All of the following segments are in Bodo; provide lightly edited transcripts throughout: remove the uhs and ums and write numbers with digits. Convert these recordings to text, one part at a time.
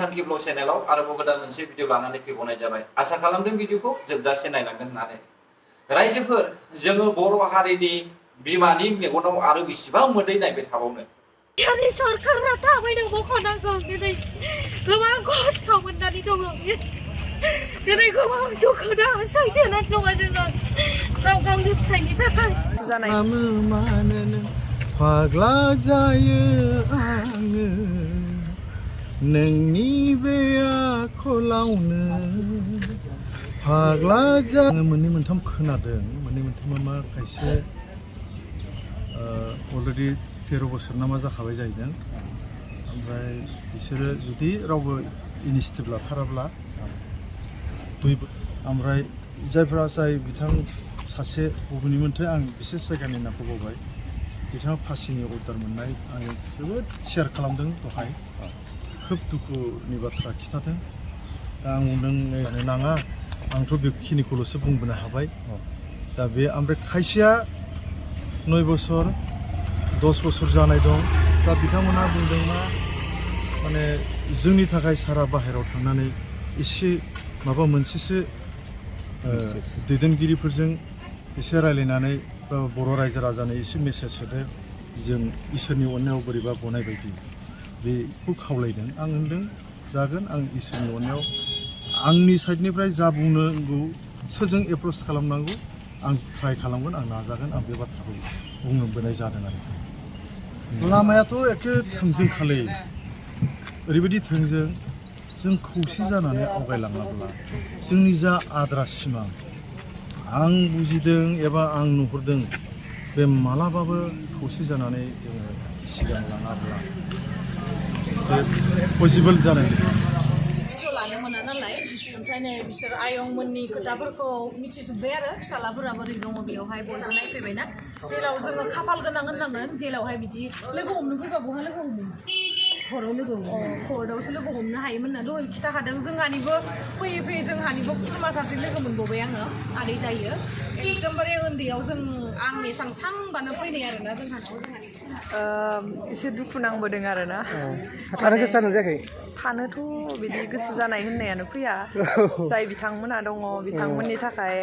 बिथांखि ब्लग चेनेलाव आरोबाव गोदान मोनसे भिडिअ लानानै फैबावनाय जाबाय। आसा खालामदों भिडिअखौ जोबजासे नायलांगोन होननानै। रायजोफोर, जोङो बर' हारिनि बिमानि मेगनाव आरो बेसेबां मोदै नायबाय थाबावनो। जोंनि सरकारा थाबैनो बख'नांगौ। दिनै गोबां खस्थ' मोननानै दङ। दिनै गोबां दुखु दाहा सैसोनानै दङ जोङो गाव गावनि फिसायनि थाखाय। फाग्ला जायो आङो नोंनि बे आखलावनो फाग्ला जायो। मोननै मोनथाम खोनादों, मोननै मोनथामा मा खायसे अलरेडि 13 बोसोर ना मा जाखाबाय जाहैदों। ओमफ्राय बिसोरो जुदि रावबो इनिसिएटिभ लाथाराब्ला ओमफ्राय जाय बिथां सासे बबेनिमोनथाय आं बिसेस जायगानि नामखौ बावबाय, बिथाङा फासिनि अर्डार मोननाय आङो जोबोद शेयार खालामदों दहाय। खोब दुखुनि बाथ्रा खिथादों। दा आं बुंदों नाङा, आंथ' बेखिनिखौल'सो बुंबोनो हाबाय। दा बे ओमफ्राय खायसेया 9 बोसोर 10 बोसोर जानाय दं। दा बिथांमोना बुंदों मा माने जोंनि थाखाय सारा बाहेरायाव थांनानै एसे माबा मोनसेसो दैदेनगिरिफोरजों एसे रायलायनानै बर' रायजो राजानो एसे मेसेज होदो, जों इसोरनि अननायाव बोरैबा गनाय बायदि बेखौ खावलायदों। आं होनदों जागोन, आं इसोरनि अननायाव आंनि साइडनिफ्राय जा बुंनांगौ, सोरजों एप्रच खालामनांगौ आं ट्राइ खालामगोन, आं नाजागोन। आं बे बाथ्राखौ बुंबोनाय जादों आरोखि। लामायाथ' एखे थोंजों खालै, ओरैबायदि थोंजों, जों खौसे जानानै आवगायलाङाब्ला जोंनि जा आद्रा सिमां आं बुजिदों एबा आं नुहुरदों, बे मालाबाबो खौसे जानानै जोङो सिगां लाङाब्ला बे पसिबोल जानाय नङा। भिडिअ लानो मोना नालाय, ओमफ्राय नै बिसोर आयंमोननि खोथाफोरखौ मिथिजोब्बाय आरो फिसालाफोरा बोरै दङ बेयावहाय बयबो नायफैबायना। जेलाव जोङो खाफाल गोनां होननांगोन, जेलावहाय बिदि लोगो हमनो फैबा बहा लोगो हमो? हराव लोगो हमो। कर्टआवसो लोगो हमनो हायोमोन होनना दहाय खिथाखादों। जोंहानिबो फैयै फैयै जोंहानिबो खुरमा सासे लोगो मोनबावबाय आङो, आदै जायो। एकदमबारे उन्दैयाव आं एसां सांबानो फैनाय आरोना जोंहानाव। एसे दुखु नांबोदों आरोना। थानो गोसो जानो जायाखै? थानोथ' बिदि गोसो जानाय होननायानो फैया। जाय बिथांमोना दङ, बिथांमोननि थाखाय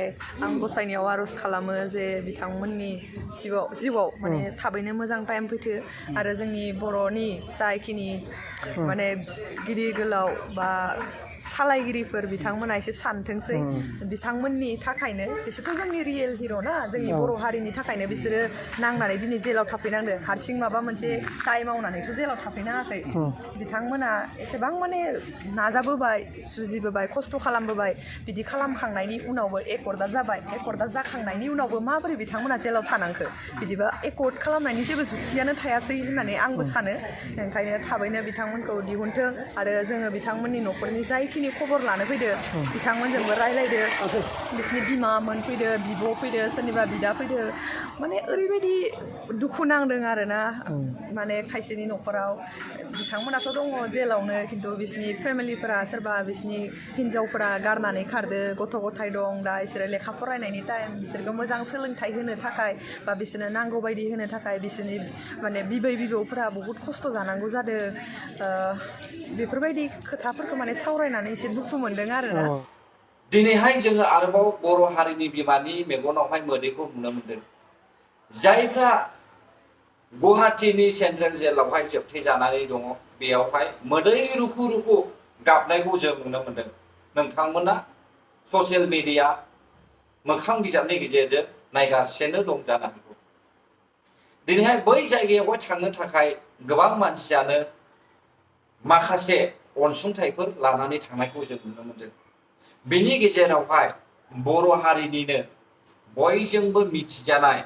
आं गसाइनियाव आर'ज खालामो जे बिथांमोननि जिउआव माने थाबैनो मोजां टाइम फैथो, आरो जोंनि बर'नि जाखिनि माने गिदिर गोलाव बा सालायगिरिफोर बिथांमोना एसे सानथोंसै। बिथांमोननि थाखायनो, बिसोरथ' जोंनि रियेल हिर' ना, जोंनि बर' हारिनि थाखायनो बिसोरो नांनानै दिनै जेलाव थाफैनांदों। हारसिं माबा मोनसे दाय मावनानैथ' जेलाव थाफैनाङाखै। बिथांमोना एसेबां माने नाजाबोबाय, जुजिबोबाय, खस्थ' खालामबोबाय। बिदि खालामखांनायनि उनावबो एकर्टआ जाबाय, एकर्टआ जाखांनायनि उनावबो माबोरै बिथांमोना जेलाव थानांखो? बिदिबा एकर्ट खालामनायनि जेबो जुक्तियानो थायासै होननानै आंबो सानो। ओंखायनो थाबैनो बिथांमोनखौ दिहुनथों, आरो जोङो बिथांमोननि न'खरनि जायखिनि खबर लानो फैदो बिथांमोनजोंबो रायलायदो। बिसोरनि बिमामोन फैदो, बिब' फैदो, सोरनिबा बिदा फैदो। माने ओरैबायदि दुखु नांदों आरोना। माने खायसेनि न'खराव बिथांमोनाथ' दङ जेलावनो, खिन्थु बिसोरनि फेमिलिफोरा, सोरबा बिसोरनि हिन्जावफोरा गारनानै खारदो, गथ' गथाय दं, दा बिसोरो लेखा फरायनायनि टाइम, बिसोरखौ मोजां सोलोंथाइ होनो थाखाय बा बिसोरनो नांगौ बायदि होनो थाखाय बिसोरनि माने बिबै बिबौफोरा बहुद खस्थ' जानांगौ जादों। बेफोरबायदि खोथाफोरखौ माने सावरायनानै एसे दुखु मोनदों आरोना। दिनैहाय जोङो आरोबाव बर' हारिनि बिमानि मेगनावहाय मोदैखौ नुनो मोनदों। जायफ्रा गुवाहाटीनि सेन्ट्रेल जेलावहाय जोबथेजानानै दङ, बेयावहाय मोदै रुखु रुखु गाबनायखौ जों नुनो मोनदों। नोंथांमोना ससियेल मिडिया मोखां बिजाबनि गेजेरजों नायगासिनो दं जानो हागौ। दिनैहाय बै जायगायावहाय थांनो थाखाय गोबां मानसियानो माखासे अनसुंथाइफोर लानानै थांनायखौ जों नुनो मोनदों। बेनि गेजेरावहाय बर' हारिनिनो बयजोंबो मिथिजानाय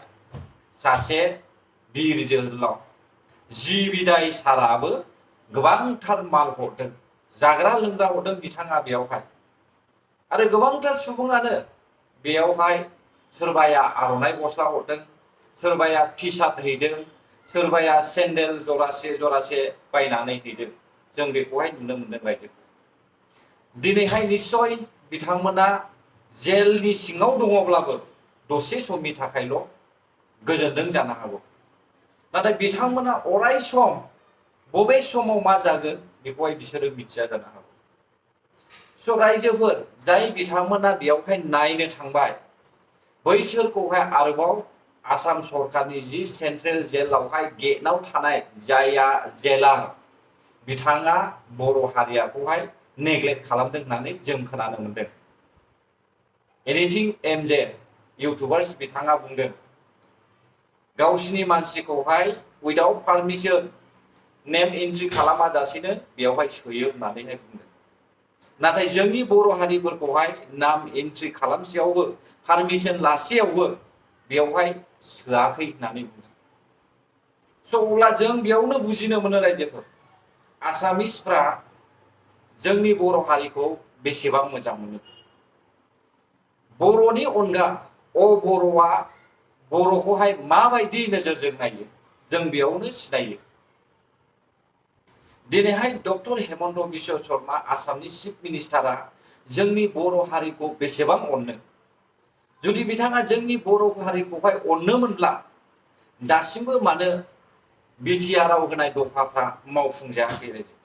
सासे बिर जोहोलाव जि बिदाय साराबो गोबांथार माल हरदों, जाग्रा लोंग्रा हरदों बिथाङा बेयावहाय। आरो गोबांथार सुबुङानो बेयावहाय सोरबाया आर'नाइ गस्ला हरदों, सोरबाया टि सार्ट हैदों, सोरबाया सेन्देल जरासे जरासे बायनानै हैदों। जों बेखौहाय नुनो मोनदों रायजोखौ। दिनैहाय निस्सय बिथांमोना जेलनि सिङाव दङब्लाबो दसे समनि थाखायल' गोजोनदों जानो हागौ। नाथाय बिथांमोना अराय सम बबे समाव मा जागोन बेखौहाय बिसोरो मिथिया जानो हागौ। स' रायजोफोर जाय बिथांमोना बेयावहाय नायनो थांबाय बैसोरखौहाय आरोबाव आसाम सरकारनि जि सेन्ट्रेल जेलावहाय गेटआव थानाय जायआ जेलार बिथाङा बर' हारियाखौहाय नेग्लेक्ट खालामदों होननानै जों खोनानो मोनदों। एनिथिं एमजे इउटुबार्स बिथाङा बुंदों गावसिनि मानसिखौहाय उइदाउट पारमिसन नेम एन्ट्रि खालामाजासेनो बेयावहाय सोयो होननानैहाय बुंदों। नाथाय जोंनि बर' हारिफोरखौहाय नाम एन्ट्रि खालामसेयावबो पारमिसन लासेयावबो बेयावहाय सोआखै होननानै बुंदों। स' अब्ला जों बेयावनो बुजिनो मोनो रायजोफोर आसामिसफ्रा जोंनि बर' हारिखौ बेसेबां मोजां मोनो। बर'नि अनगा बर'आ बर'खौहाय माबायदि नोजोरजों नायो जों बेयावनो सिनायो। दिनैहाय डक्टर हेमन्त बिश्व शर्मा आसामनि चिफ मिनिस्टारा जोंनि बर' हारिखौ बेसेबां अनो। जुदि बिथाङा जोंनि बर' हारिखौहाय अनोमोनब्ला दासिमबो मानो बिटिआरआव होनाय दफाफ्रा मावफुंजायाखै रायजो।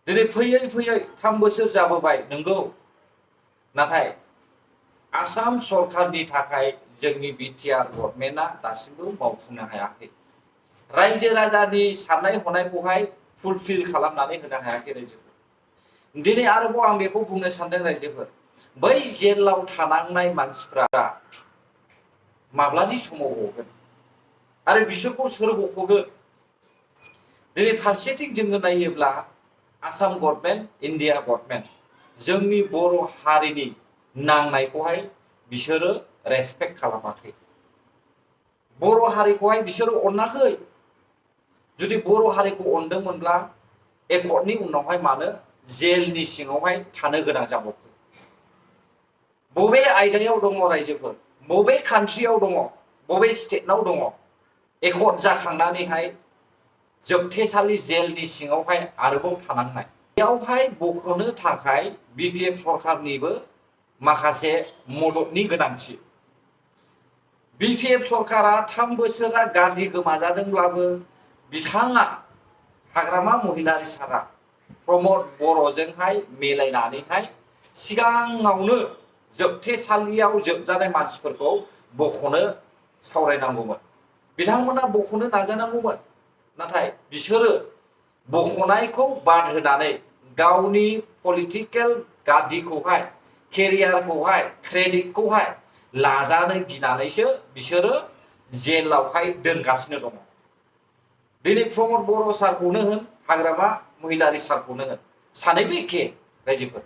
दिनै फैयै फैयै 3 बोसोर जाबोबाय नंगौ, नाथाय आसाम सरकारनि थाखाय जोंनि बिटिआर गभर्नमेन्टआ दासिमबो मावफुंनो हायाखै। रायजो राजानि साननाय हनायखौहाय फुलफिल खालामनानै होनो हायाखै रायजोफोर। दिनै आरोबाव आं बेखौ बुंनो सानदों रायजोफोर बै जेलाव थानांनाय मानसिफ्रा माब्लानि समाव गगोन आरो बिसोरखौ सोर बख'गोन। दिनै फारसेथिं जोङो नायोब्ला आसाम गभर्नमेन्ट इन्डिया गभर्नमेन्ट जोंनि बर' हारिनि नांनायखौहाय बिसोरो रेसपेक्ट खालामाखै। बर' हारिखौहाय बिसोरो अनाखै। जुदि बर' हारिखौ अनदोंमोनब्ला एकर्डनि उनावहाय मानो जेलनि सिङावहाय थानो गोनां जाबावखो। बबे आयदायाव दङ रायजोफोर, बबे कान्ट्रियाव दङ, बबे स्टेटनाव दङ एकर्ड जाखांनानैहाय जोबथेसालि जेलनि सिङावहाय आरोबाव थानांनाय। बेयावहाय बख'नो थाखाय बिपिएफ सरकारनिबो माखासे मददनि गोनांथि। बिपिएफ सरकारा 3 बोसोरा गाज्रि गोमाजादोंब्लाबो बिथाङा हाग्रामा महिलारि सारा प्रमद बर'जोंहाय मिलायनानैहाय सिगाङावनो जोबथेसालियाव जोबजानाय मानसिफोरखौ बख'नो सावरायनांगौमोन। बिथांमोना बख'नो नाजानांगौमोन। नाथाय बिसोरो बख'नायखौ बाद होनानै गावनि पलिटिकेल गादिखौहाय केरियारखौहाय क्रेडिटखौहाय लाजानो गिनानैसो बिसोरो जेलावहाय दोनगासिनो दङ। दिनै प्रमद बर' सारखौनो होन हाग्रामा महिलारि सारखौनो होन सानैबो एखे रायजोफोर।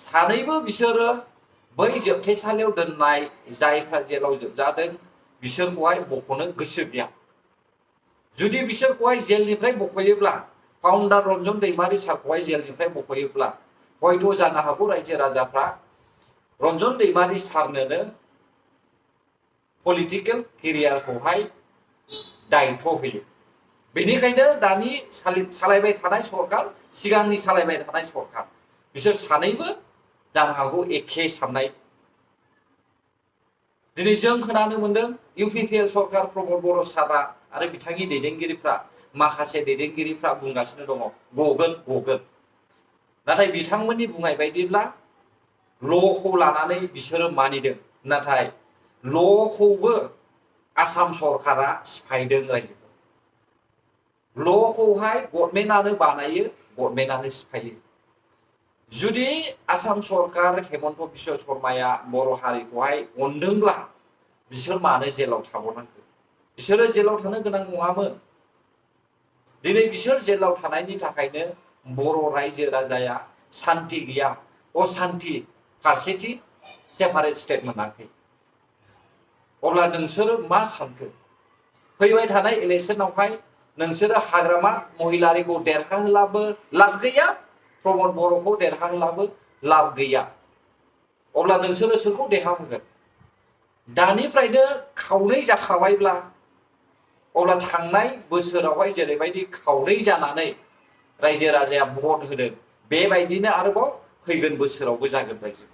सानैबो बिसोरो बै जोबथेसालियाव दोननाय जायफ्रा जेलाव जोबजादों बिसोरखौहाय बख'नो गोसो गैया। जुदि बिसोरखौहाय जेलनिफ्राय बख'योब्ला फाउन्डार रन्जन दैमारि सारखौहाय जेलनिफ्राय बख'योब्ला हयथ' जानो हागौ रायजो राजाफ्रा रन्जन दैमारि सारनोनो पलिटिकेल केरियारखौहाय दायित्व होयो। बेनिखायनो दानि सालायबाय थानाय सरकार सिगांनि सालायबाय थानाय सरकार बिसोर सानैबो जानो हागौ एखे साननाय। दिनै जों खोनानो मोनदों इउपिपिएल सरकार प्रमद बर' सारा आरो बिथांनि दैदेनगिरिफ्रा माखासे दैदेनगिरिफ्रा बुंगासिनो दङ गगोन। नाथाय बिथांमोननि बुंनाय बायदिब्ला ल'खौ लानानै बिसोरो मानिदों। नाथाय ल'खौबो आसाम सरकारा सिफायदों रायजो। ल'खौहाय गभर्नमेन्टआनो बानायो, गभर्नमेन्टआनो सिफायो। जुदि आसाम सरकार हेमन्त बिश्व शर्माया बर' हारिखौहाय अनदोंब्ला बिसोर मानो जेलाव थाबावनांगौ? बिसोरो जेलाव थानो गोनां नङामोन। दिनै बिसोर जेलाव थानायनि थाखायनो बर' रायजो राजाया सान्ति गैया, असान्ति फारसेथिं सेपारेट स्टेट मोनाखै। अब्ला नोंसोरो मा सानखो? फैबाय थानाय इलेक्सनावहाय नोंसोरो हाग्रामा महिलारिखौ देरहाहोलाबो लाब गैया, प्रमद बर'खौ देरहाहोलाबो लाब गैया। अब्ला नोंसोरो सोरखौ देरहाहोगोन? दानिफ्रायनो खावनै जाखाबायब्ला अब्ला थांनाय बोसोरावहाय जेरैबायदि खावनै जानानै रायजो राजाया भट होदों बेबायदिनो आरोबाव फैगोन बोसोरावबो जागोन रायजो।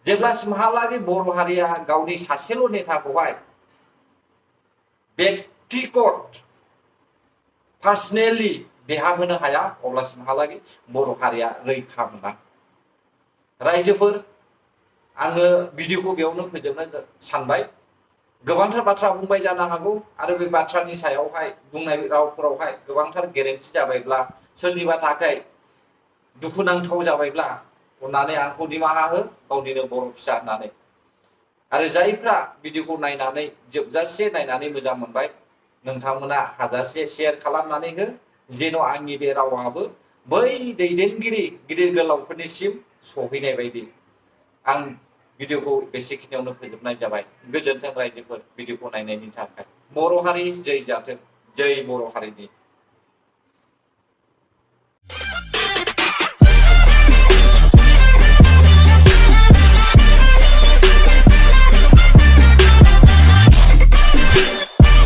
जेब्लासिमहालागै बर' हारिया गावनि सासेल' नेताखौहाय व्यक्तिगत पार्सनेलि देहा होनो हाया अब्लासिमहालागै बर' हारिया रैखा मोना। रायजोफोर आङो भिडिअखौ बेयावनो फोजोबनो सानबाय। गोबांथार बाथ्रा बुंबाय जानो हागौ आरो बे बाथ्रानि सायावहाय बुंनाय रावफोरावहाय गोबांथार गोरोन्थि जाबायब्ला सोरनिबा थाखाय दुखुनांथाव जाबायब्ला अननानै आंखौ निमाहा हो गावनिनो बर' फिसा होननानै। आरो जायफ्रा भिडिअखौ नायनानै जोबजासे नायनानै मोजां मोनबाय नोंथांमोना हाजासे शेयार खालामनानै हो जेन' आंनि बे रावाबो बै दैदेनगिरि गिदिर गोलावफोरनिसिम सहैनाय बायदि। आं भिडिअखौ बेसेखिनियावनो फोजोबनाय जाबाय। गोजोन्थों रायजोफोर भिडिअखौ नायनायनि थाखाय। बर' हारि जै जाथों, जै बर' हारिनि।